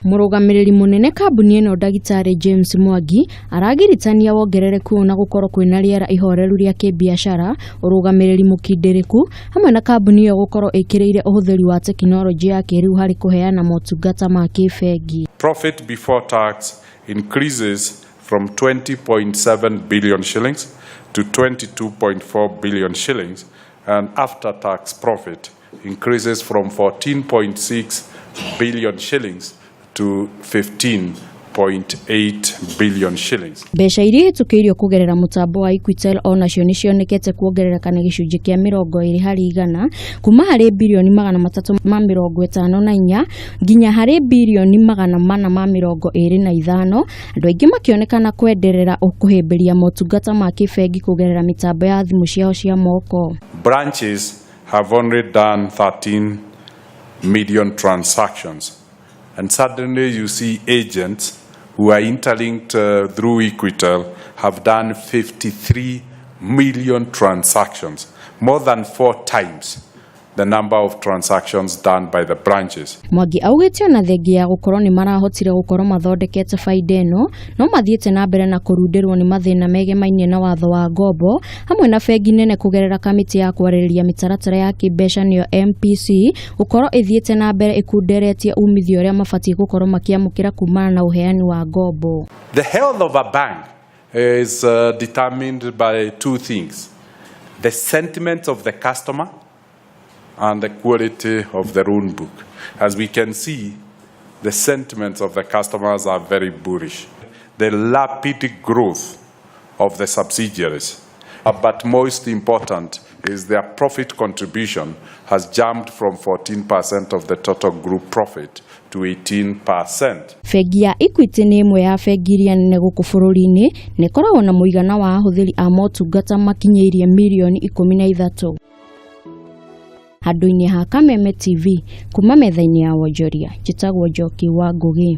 Mũrũgamĩrĩri mũnene kambuni ĩno ndagĩtarĩ James Mwangi aragiritania wongerereku ũyũ na gũkorwo kwĩna rĩera ihoreru rĩa kĩbiacara, ũrũgamĩrĩri mũkindĩrĩku hamwe na kambuni ĩyo gũkorwo ĩkĩrĩire ũhũthĩri wa tekinoronjĩ ya kĩrĩu harĩ kũheana motungata ma kĩbengi. Profit before tax increases from 20.7 billion shillings to 22.4 billion shillings, and after tax profit increases from 14.6 billion shillings to 15.8 billion shillings. Mbeca iria ihĩtũkĩirio kũgerera mũtambo wa Equitel o nacio nĩ cionekete kuongerereka na gĩcunjĩ kĩa 20% kuma harĩ birioni 354 nginya harĩ birioni 425, andũ aingĩ makĩonekana kwenderera kũhĩmbĩria motungata ma kĩbengi kũgerera mĩtambo ya thimũ ciao cia moko. Branches have only done 13 million transactions. And suddenly you see agents who are interlinked through Equitel have done 53 million transactions, more than four times the number of transactions done by the branches. Mwangi augĩte ona thengia ya gũkorwo nĩ marahotire gũkorwo mathondekete baida ĩno, no mathiĩte na mbere na kũrundĩrwo nĩ mathĩna megemainie na watho wa ngombo hamwe na bengi nene kũgerera kamĩtĩ ya kwarĩrĩria mĩtaratara ya kĩmbeca nĩyo MPC gũkorwo ĩthiĩte na mbere ĩkunderetie umithio ũrĩa mabatiĩ gũkorwo makĩamũkĩra kumana na ũheani wa ngombo. The health of a bank is determined by two things: the sentiment of the customer and the quality of the loan book. As we can see, the sentiments of the customers are very bullish. The rapid growth of the subsidiaries, but most important is their profit contribution has jumped from 14% of the total group profit to 18%. Bengi ya Equity nĩ ĩmwe ya bengi iria nene gũkũ bũrũri-inĩ na ĩkoragwo na mũigana wa ahũthĩri a motungata makinyĩirie mirioni 13. Handũ-inĩ ha Kameme TV kuma metha-inĩ ya wonjoria, njĩtagwo Njoki wa Ngũgĩ.